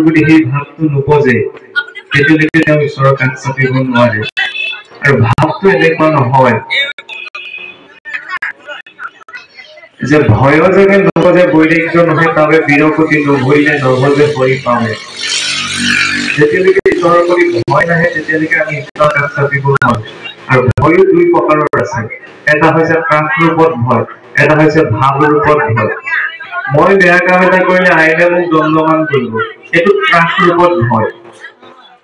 প্ৰতি সেই ভাৱটো নোপজে, তেতিয়ালৈকে তেওঁ ঈশ্বৰৰ কাষ চাপিব নোৱাৰে। আৰু ভাৱটো এনেকুৱা নহয় যে ভয় যেনে নভজে বৈৰাগ্য নহয়, বাবে বীৰপতি নভৰিলে নভজে হৰি পাৱে। যেতিয়ালৈকে ঈশ্বৰৰ প্ৰতি ভয় নাহে, তেতিয়ালৈকে আমি ঈশ্বৰৰ কাষ চাপিব নোৱাৰো। আৰু ভয়ো দুই প্ৰকাৰৰ আছে, এটা হৈছে ত্ৰাস ৰূপত ভয়, এটা হৈছে ভাৱ ৰূপত ভয়। মই বেয়া কাম এটা কৰিলে আইনে মোক দণ্ডমান কৰিব, এইটো ত্ৰাস ৰূপত ভয়।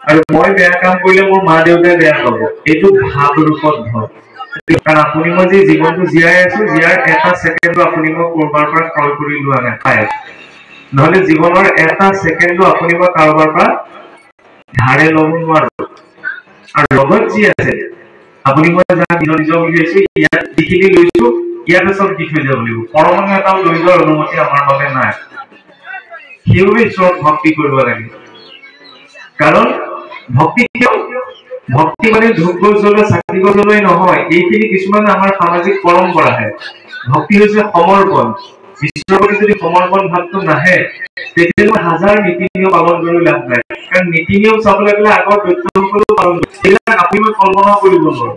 আৰু মই বেয়া কাম কৰিলে মোৰ মা দেউতাই বেয়া পাব, এইটো ভাৱ ৰূপত ভয়। কাৰণ আপুনি মই যি জীৱনটো জীয়াই আছো, জীয়াৰ এটা ছেকেণ্ডো আপুনি মই কৰবাৰ পৰা ক্ৰয় কৰি লোৱা নাই। নহলে জীৱনৰ এটা ছেকেণ্ডো আপুনি মই কাৰোবাৰ পৰা ধাৰে ল'ব নোৱাৰো। আৰু লগত যি আছে, আপুনি মই যাক নিজৰ নিজৰ বুলি আহিছো, ইয়াত যিখিনি লৈছো ইয়াতে চব দি থৈ যাব লাগিব। পৰমাণু এটাও লৈ যোৱাৰ অনুমতি আমাৰ বাবে নাই। সেইবাবে ঈশ্বৰক ভক্তি কৰিব লাগে। কাৰণ ভক্তি কিয়? ভক্তি মানে ধূপ গছ জ্বলোৱা, চাকি গছ জ্বলোৱাই নহয়, এইখিনি কিছুমান আমাৰ সামাজিক পৰম্পৰাহে। ভক্তি হৈছে সমৰ্পণ। ঈশ্বৰৰ প্ৰতি যদি সমৰ্পণ ভাৱটো নাহে, তেতিয়াহ'লে হাজাৰ নীতি নিয়ম পালন কৰি লাভ নাই। কাৰণ নীতি নিয়ম চাবলৈ গ'লে আগৰ দৈত্যসকলেও পালন কৰে, সেইবিলাক আপুনি মই কল্পনাও কৰিব নোৱাৰো।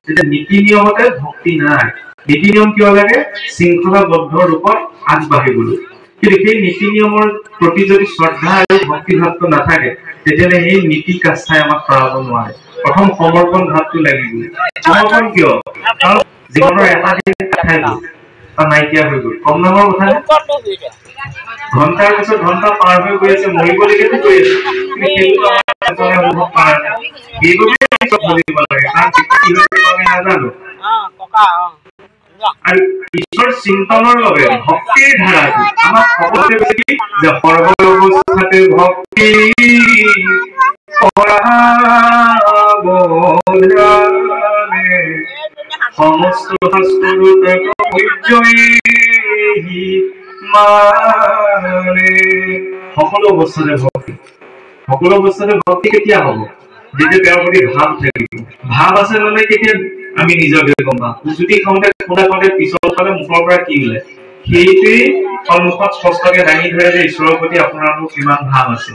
তেতিয়া নীতি নিয়মতে ভক্তি নাই। নীতি নিয়ম কিয় লাগে? শৃংখলাবদ্ধ ৰূপত আগবাঢ়িবলৈ। কিন্তু সেই নীতি নিয়মৰ প্ৰতি যদি শ্ৰদ্ধা আৰু ভক্তি ভাৱটো নাথাকে, তেতিয়াহ'লে সেই নীতি কাষ্ঠাই আমাক কৰাব নোৱাৰে। প্ৰথম সমৰ্পণ ভাৱটো লাগিব। সমৰ্পণ কিয়? কাৰণ জীৱনৰ এটা দিন খাই গ'ল বা নাইকিয়া হৈ গ'ল, কম ডাঙৰ কথা নে? ঘণ্টাৰ পিছত ঘণ্টা পাৰ হৈ গৈ আছে, মৰিবলৈকেতো গৈ আছে, কিন্তু সেইটো আমাৰ অনুভৱ কৰা নাই। সেইবাবে ভাবিব লাগে, কাৰণ কি হৈছে আমি নাজানো। আৰু ঈশ্বৰ চিন্তনৰ বাবে ভক্তিৰ ধাৰাটো আমাক সকলোতে কৈছে কি যে সৰ্ব অৱস্থাতে ভক্তি সমস্ত মানে সকলো অৱস্থাতে ভক্তি। সকলো অৱস্থাতে ভক্তি কেতিয়া হ'ব? যেতিয়া তেওঁৰ প্ৰতি ভাৱ থাকিব। ভাৱ আছে মানে কেতিয়া আমি নিজকে গম পাম। উজুতি খাওঁতে খুন্দা খাওঁতে পিছল খালে মুখৰ পৰা কি ওলায়, সেইটোৱেই সন্মুখত স্পষ্টকে দাঙি ধৰে যে ঈশ্বৰৰ প্ৰতি আপোনাৰ মোৰ কিমান ভাৱ আছে,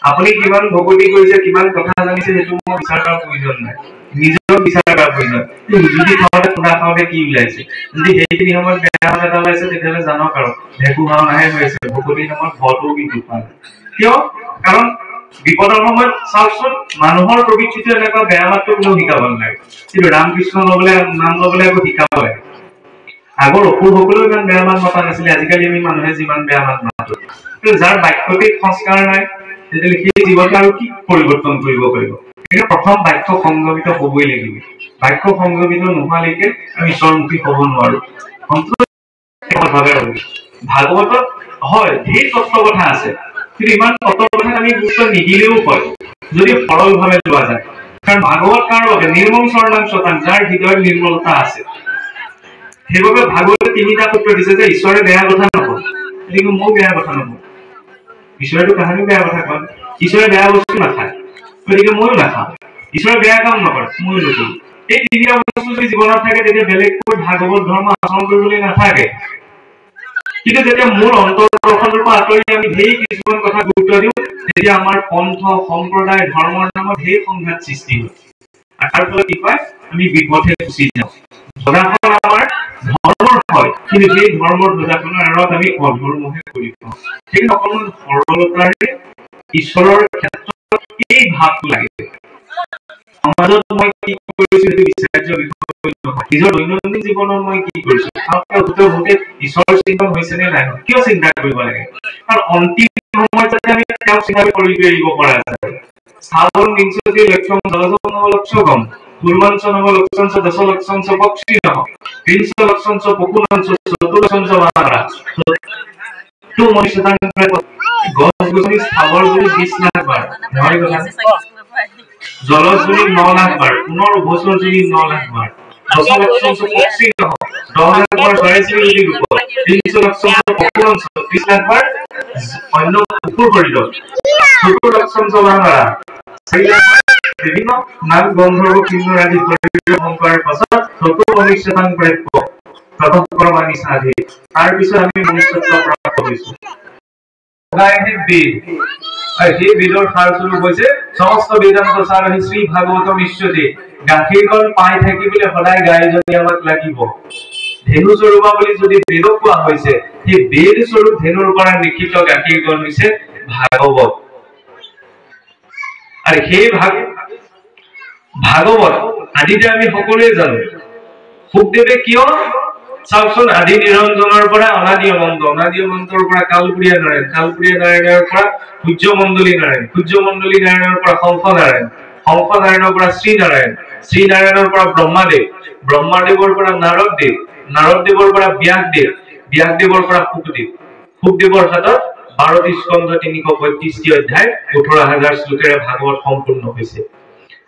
আপুনি কিমান ভকতি কৰিছে, কিমান কথা জানিছে, সেইটো মোৰ বিচাৰ কৰাৰ প্ৰয়োজন নাই, নিজক বিচাৰ কৰাৰ প্ৰয়োজন। উজুতি খাওঁতে খুন্দা খাওঁতে কি ওলাইছে, যদি সেইখিনি সময়ত বেয়া মাত এটা ওলাইছে, তেতিয়াহ'লে জানক আৰু ভেকু ভাওনাহে হৈ আছে, ভকতিৰ নামত ভয়টোও কিন্তু পোৱা নাই। কিয়? কাৰণ বিপদৰ সময়ত চাওকচোন, মানুহৰ প্ৰবৃত্তিটো এনেকুৱা, বেয়া মাতটো কোনেও শিকাব নালাগে, কিন্তু ৰামকৃষ্ণ লবলৈ নাম লবলৈ আকৌ শিকাব লাগে। আগৰ অসুৰসকলেও ইমান বেয়া মাত মতা নাছিলে, আজিকালি আমি মানুহে যিমান বেয়া মাত মাতো। কিন্তু যাৰ বাক্যতেই সংস্কাৰ নাই, তেতিয়াহ'লে সেই জীৱনটো আৰু কি পৰিৱৰ্তন কৰিব পাৰিব? কিন্তু প্ৰথম বাক্য সংযমিত হবই লাগিব। বাক্য সংযমিত নোহোৱালৈকে আমি ঈশ্বৰমুখী হব নোৱাৰো। ভাগৱতত হয় ধেৰ তত্ত্ব কথা আছে, কিন্তু ইমান তত্ত্ব কথাত আমি গুৰুত্ব নিদিলেও হয় যদি সৰলভাৱে লোৱা যায়। কাৰণ ভাগৱত কাৰ বাবে? নিৰ্মল চৰণাং শতাং, যাৰ হৃদয়ত নিৰ্মলতা আছে। সেইবাবে ভাগৱতে তিনিটা সূত্ৰ দিছে যে ঈশ্বৰে বেয়া কথা নকয়, গতিকে ময়ো বেয়া কথা নকওঁ। ঈশ্বৰেতো কাহানিও বেয়া কথা কয়, ঈশ্বৰে বেয়া বস্তু নাখায়, গতিকে ময়ো নাখাওঁ। ঈশ্বৰে বেয়া কাম নকৰে, ময়ো নকৰো। এই তিনিটা বস্তু যদি জীৱনত থাকে, তেতিয়া বেলেগকৈ ভাগৱত ধৰ্ম আচৰণ কৰিবলৈ নাথাকে। কিন্তু যেতিয়া মোৰ অন্তৰ দৰ্শনৰ পৰা আঁতৰি আমি ধেৰ কিছুমান কথা গুৰুত্ব দিওঁ, তেতিয়া আমাৰ পন্থ, সম্প্ৰদায়, ধৰ্মৰ নামত ধেৰ সংঘাত সৃষ্টি হয়। আৰু তাৰ ফলত কি হয়, আমি বিপথে গুচি যাওঁ। ধ্বজাখন আমাৰ ধৰ্মৰ হয়, কিন্তু সেই ধৰ্মৰ ধ্বজাখনৰ আঁৰত আমি অধৰ্মহে কৰি পাওঁ। সেইকাৰণে অকণমান সৰলতাৰে ঈশ্বৰৰ ক্ষেত্ৰত এই ভাৱটো লাগে। সমাজত মই কি কৰিছো সেইটো বিচাৰ্য বিষয় নহয়, নিজৰ দৈনন্দিন জীৱনত মই কি কৰিছো, গোটেই ঈশ্বৰ চিন্তন হৈছে নে নাই, কিয় চিন্তা কৰিব লাগে? কাৰণ অন্তিম সময়ত যাতে আমি তেওঁক চিন্তা কৰি এৰিব পৰা যায়। স্থাৱৰ বিংশতি লক্ষম জলজম নৱ লক্ষগম কুৰ্মাঞ্চ নৱ লক্ষঞ্চ দশ লক্ষঞ্চ পক্ষিণঃ বিংশ লক্ষঞ্চ পকুলঞ্চ চতুৰ্লক্ষঞ্চ বানৰা। তো মনুষ্যতাং গছ গছনি স্থাৱৰ যদি 20 লাখ বাৰ, নহয় কথা, জলজ যদি 9 লাখ বাৰ, পুনৰ উভচৰ যদি 9 লাখ বাৰ, দশ লক্ষঞ্চ পক্ষিণঃ 10 লাখ বাৰ চৰাই চিৰিকটি ৰূপত, বিংশ লক্ষঞ্চ পকুলঞ্চ 30 লাখ বাৰ অন্য পশুৰ শৰীৰত, চতুৰ্লক্ষঞ্চ বানৰা 4 লাখ বাৰ বিভিন্ন নাগ গন্ধৰ্ব কিন্নৰ আদি শৰীৰ গ্ৰহণ কৰাৰ পাছত চতুৰ্মনুষ্যতাং প্ৰাপ্য ততঃপৰমানি সাধি, তাৰ পিছত আমি মনুষ্যত্ব প্ৰাপ্ত হৈছো। গাইহে বেদ। আৰু সেই বেদৰ সাৰস্বৰূপ হৈছে সমস্ত বেদান্ত সাৰ শ্ৰী ভাগৱতম ঈশ্বৰে। গাখীৰকণ পাই থাকিবলৈ সদায় গাইজনী আমাক লাগিব। ধেনু স্বৰূপা বুলি যদি বেদক কোৱা হৈছে, সেই বেদ স্বৰূপ ধেনুৰ পৰা নিষিদ্ধ গাখীৰকণ হৈছে ভাগৱত। আৰু সেই ভাগৱত আদিতে আমি সকলোৱে জানো শুকদেৱে কিয় চাওকচোন, আদি নিৰঞ্জনৰ পৰা অনাদি অনন্ত, অনাদি অনন্তৰ পৰা কালপুৰীয়া নাৰায়ণ, কালপুৰীয়া নাৰায়ণৰ পৰা সূৰ্যমণ্ডলী নাৰায়ণ, সূৰ্যমণ্ডলী নাৰায়ণৰ পৰা শংখ নাৰায়ণ, শংখ নাৰায়ণৰ পৰা শ্ৰীনাৰায়ণ, শ্ৰীনাৰায়ণৰ পৰা ব্ৰহ্মাদেৱ, ব্ৰহ্মাদেৱৰ পৰা নাৰদদেৱ, নাৰদদেৱৰ পৰা ব্যাসদেৱ, ব্যাসদেৱৰ পৰা শুকদেৱ, শুকদেৱৰ হাতত 12টি স্কন্ধ 332টি অধ্যায় 18,000 শ্লোকেৰে ভাগৱত সম্পূৰ্ণ হৈছে।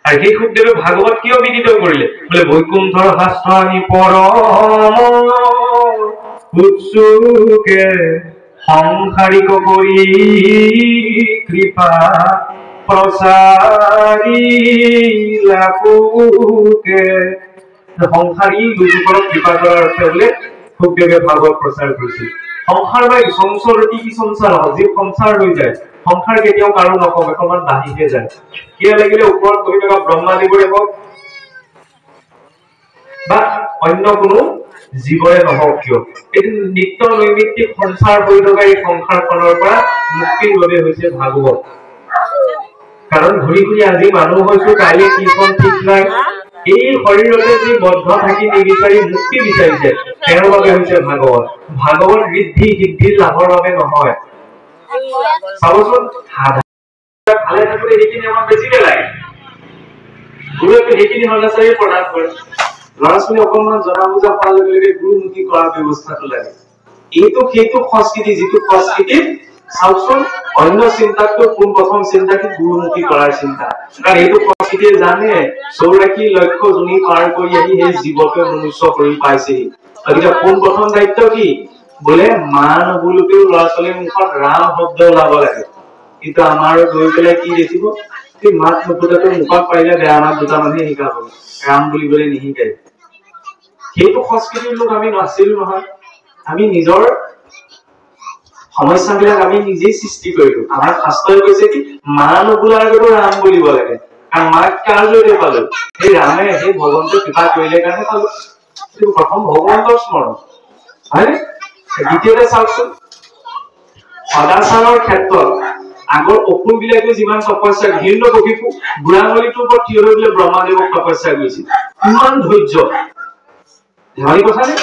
আৰু সেই শুকদেৱে ভাগৱত কিয় বিদিত কৰিলে? বোলে বৈকুণ্ঠৰ শাস্ত্ৰ আনি পৰম উৎসুকে সংসাৰিক কৰি কৃপা প্ৰচাৰিলা পোকে। সংসাৰী লোকসকলক কৃপা কৰাৰ অৰ্থে বোলে শুকদেৱে ভাগৱত প্ৰচাৰ কৰিছিল। সংসাৰ বা সংসাৰটি কি সংসাৰ হয়, যি সংসাৰ হৈ যায়, সংসাৰ কেতিয়াও কাৰো নকমে, অকণমান বাঢ়িহে যায়। সেয়া লাগিলে ওপৰত বহি থকা ব্ৰহ্মাদেৱৰে হওক বা অন্য কোনো জীৱৰে নহওক কিয়, এইটো নিত্য নৈমিত্তিক সংসাৰ হৈ থকা এই সংসাৰখনৰ পৰা মুক্তিৰ বাবে হৈছে ভাগৱত। কাৰণ ঘূৰি ঘূৰি আজি মানুহ হৈছো, কাইলৈ কিখন ঠিক নাই। এই শৰীৰতে যি বদ্ধ থাকি নিবিচাৰি মুক্তি বিচাৰিছে, তেওঁৰ বাবে হৈছে ভাগৱত। ভাগৱত ঋদ্ধি সিদ্ধিৰ লাভৰ বাবে নহয়। চাবচোন, সাধাৰণ ভালে থাকোতে সেইখিনি আমাক বেছিকে লাগে, গুৰুৱে সেইখিনি সদাচাৰী প্ৰদান কৰে। ল'ৰা ছোৱালী অকণমান জনা বুজা হোৱাৰ লগে লগে গুৰুমুখী কৰাৰ ব্যৱস্থাটো লাগে। এইটো সেইটো সংস্কৃতি, যিটো সংস্কৃতিত চাওকচোন অন্য চিন্তাতকৈ পোনপ্ৰথম চিন্তা কি গুৰুমুখী কৰাৰ চিন্তা। কাৰণ এইটো সংস্কৃতিয়ে জানে 84 লক্ষ যোনি পাৰ কৰি আহি সেই জীৱটোৱে মনুষ্য কৰি পাইছেহি। গতিকে পোনপ্ৰথম দায়িত্ব কি? বোলে মা নবোলোতেও ল'ৰা ছোৱালীৰ মুখত ৰাম শব্দ ওলাব লাগে। কিন্তু আমাৰ গৈ পেলাই কি দেখিব, সেই মাত নুফুটাটো মুখত পাৰিলে বেয়া মাত দুটা মানুহে শিকাব, ৰাম বুলিবলৈ নিশিকায়। সেইটো সংস্কৃতিৰ লোক আমি নাছিলো নহয়। আমি নিজৰ সমস্যাবিলাক আমি নিজেই সৃষ্টি কৰিলো। আমাৰ শাস্ত্ৰই কৈছে কি, মা নোবোলাৰ আগতো ৰাম বুলিব লাগে। কাৰণ মাক কাৰ জৰিয়তে পালো? সেই ৰামে, সেই ভগৱন্তই কৃপা কৰিলে কাৰণে পালো। সেইটো প্ৰথম ভগৱন্তৰ স্মৰণ, হয়নে? দ্বিতীয়তে চাওকচোন, সদাচাৰৰ ক্ষেত্ৰত আগৰ অসুৰ বিলাকে যিমান তপস্যা, হিৰণ্যকশিপু বুঢ়া আঙুলিটোৰ ওপৰত থিয় হৈ বোলে ব্ৰহ্মাদেৱক তপস্যা কৰিছিল, ইমান ধৈৰ্য, ধেমালি কথা নে?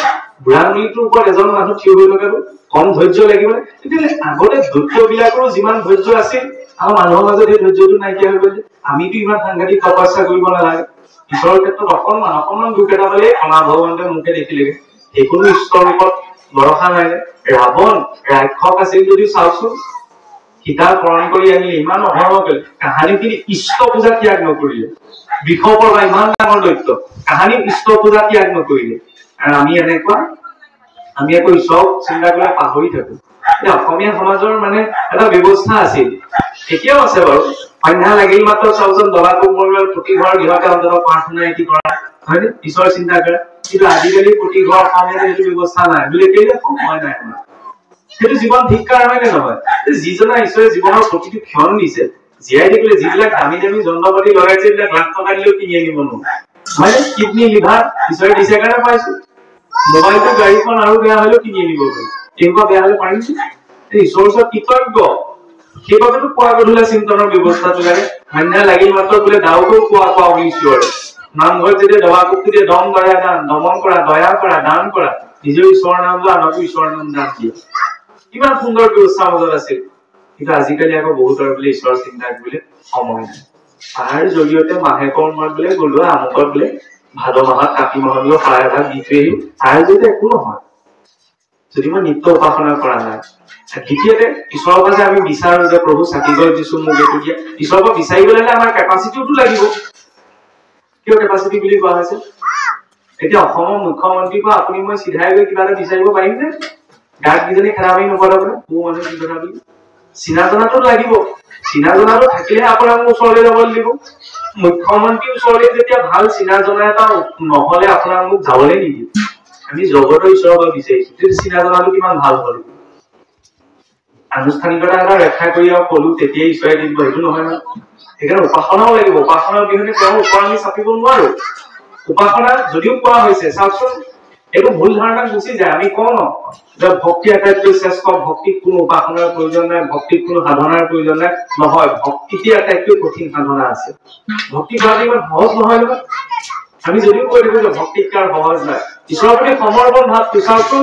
বুঢ়া আঙুলিটোৰ ওপৰত এজন মানুহ থিয় হৈ থকাটো কম ধৈৰ্য লাগিব নে? তেতিয়াহ'লে আগতে দৈত্য বিলাকৰো যিমান ধৈৰ্য আছিল, আমাৰ মানুহৰ মাজত সেই ধৈৰ্যটো নাইকিয়া হৈ গ'ল। আমিতো ইমান সাংঘাতিক তপস্যা কৰিব নালাগে। ঈশ্বৰৰ ক্ষেত্ৰত অকণমান দুখ এটা পালে অনা ভগৱন্তে মোকে দেখিলেগে, সেইকোনো ঈশ্বৰৰ ওপৰত ভৰসা নাই। ৰাৱণ ৰাক্ষস আছিল যদিও চাওকচোন, সীতা হৰণ কৰি আনিলে, ইমান অধৰ্ম কৰিলে, কাহানিখিনি ইষ্ট পূজা ত্যাগ নকৰিলে। বিষপৰ্বা ইমান ডাঙৰ দৈত্য, কাহানি ইষ্ট পূজা ত্যাগ নকৰিলে। আৰু আমি এনেকুৱা, আমি আকৌ ঈশ্বৰক চিন্তা কৰিলে পাহৰি থাকো। এতিয়া অসমীয়া সমাজৰ মানে এটা ব্যৱস্থা আছিল, এতিয়াও আছে বাৰু। সন্ধ্যা লাগিল মাত্ৰ চাওকচোন, দবা কোব মৰিল, প্ৰতি ঘৰ গৃহতে অন্ততঃ প্ৰাৰ্থনা এটি কৰা, হয়নে? ঈশ্বৰ চিন্তা কৰে। কিন্তু আজিকালি প্ৰতি ঘৰ অসমীয়াতে সেইটো ব্যৱস্থা নাই। বোলে কেলে সময় নাই আমাৰ? সেইটো জীৱন ধিক্কাৰ হয় নে নহয়? যিজনা ঈশ্বৰে জীৱনৰ প্ৰতিটো ক্ষণ দিছে, জীয়াই থাকিলে যিবিলাক দামী দামী যন্ত্ৰ পাতি লগাইছে, এইবিলাক লাখ টকা দিলেও কিনি আনিব নোৱাৰে, হয়নে? কিডনী, লিভাৰ ঈশ্বৰে দিছে কাৰণে পাইছো। মোবাইলটো, গাড়ীখন আৰু বেয়া হলেও কিনি আনিব পাৰি, এনেকুৱা বেয়া হলে পাৰিম? ঈশ্বৰৰ ওচৰত কৃতজ্ঞ। সেইবাবেতো পুৱা গধূলা চিন্তনৰ ব্যৱস্থাটো লাগে। সন্ধ্যা লাগিল মাত্ৰ বোলে দাউকেও পুৱা কোৱা বুলি চিঞৰে। নামঘৰত যেতিয়া দবা কোবটো দিয়ে, দম দয়া দান, দমন কৰা, দয়া কৰা, দান কৰা, নিজেও ঈশ্বৰৰ নাম লোৱা, আনকো ঈশ্বৰৰ নাম দান দিয়া। কিমান সুন্দৰ ব্যৱস্থা মাজত আছিল। কিন্তু আজিকালি আকৌ বহুতৰ বোলে ঈশ্বৰৰ চিন্তা বোলে সময় নাই। তাৰ জৰিয়তে মাহেকৰ মূৰত বোলে গ'লো আমুকত বোলে ভাদ মাহত কাতি মাহত শৰাই এভাগ দি থৈ আহিম, তাৰ জৰিয়তে একো নহয় যদি মই নিত্য উপাসনা কৰা নাই। দ্বিতীয়তে ঈশ্বৰৰ পৰা যে আমি বিচাৰো যে প্ৰভু চাকি গছ দিছো, মোক এইটো দিয়া, ঈশ্বৰৰ পৰা বিচাৰিবলৈ হ'লে আমাৰ কেপাচিটিওতো লাগিব। কিয় কেপাচিটি বুলি কোৱা হৈছে? এতিয়া অসমৰ মুখ্যমন্ত্ৰীৰ পৰা আপুনি মই চিধাই গৈ কিবা এটা বিচাৰিব পাৰিম নে? গাত কিজনী খেদা মাৰি নপৰে বোলে মানুহ কি কথা বুলি। চিনা জনাটো লাগিব, চিনা জনাটো থাকিলেহে আপোনাক মোৰ ওচৰলৈ যাব লাগিব। মুখ্যমন্ত্ৰীৰ ওচৰলৈ যেতিয়া ভাল চিনা জনা এটা নহলে আপোনাক মোক যাবলৈ নিদিয়ে। আমি জগতৰ ঈশ্বৰৰ পৰা বিচাৰিছো, তেতিয়া চিনা জনাটো কিমান ভাল হ'ল। আনুষ্ঠানিকতা এটা ৰক্ষা কৰি আৰু কলো তেতিয়াই ঈশ্বৰে দিব, সেইটো নহয় নহয়। সেইকাৰণে উপাসনাও লাগিব। উপাসনাৰ অবিহনে তেওঁৰ ওপৰ আমি চাপিব নোৱাৰো। উপাসনা যদিও কোৱা হৈছে, চাওকচোন এইটো ভুল ধাৰণাত গুচি যায়। আমি কওঁ ন যে ভক্তি আটাইতকৈ শ্ৰেষ্ঠ, ভক্তিত কোনো উপাসনাৰ প্ৰয়োজন নাই, ভক্তিত কোনো সাধনাৰ প্ৰয়োজন নাই। নহয়, ভক্তিতে আটাইতকৈ কঠিন সাধনা আছে। ভক্তি কৰাটো ইমান সহজ নহয় নহয়। আমি যদিও কৈ থাকো যে ভক্তিত কাৰ সহজ নাই, ঈশ্বৰৰ প্ৰতি সমৰ্পণ ভাৱটো চাওকচোন।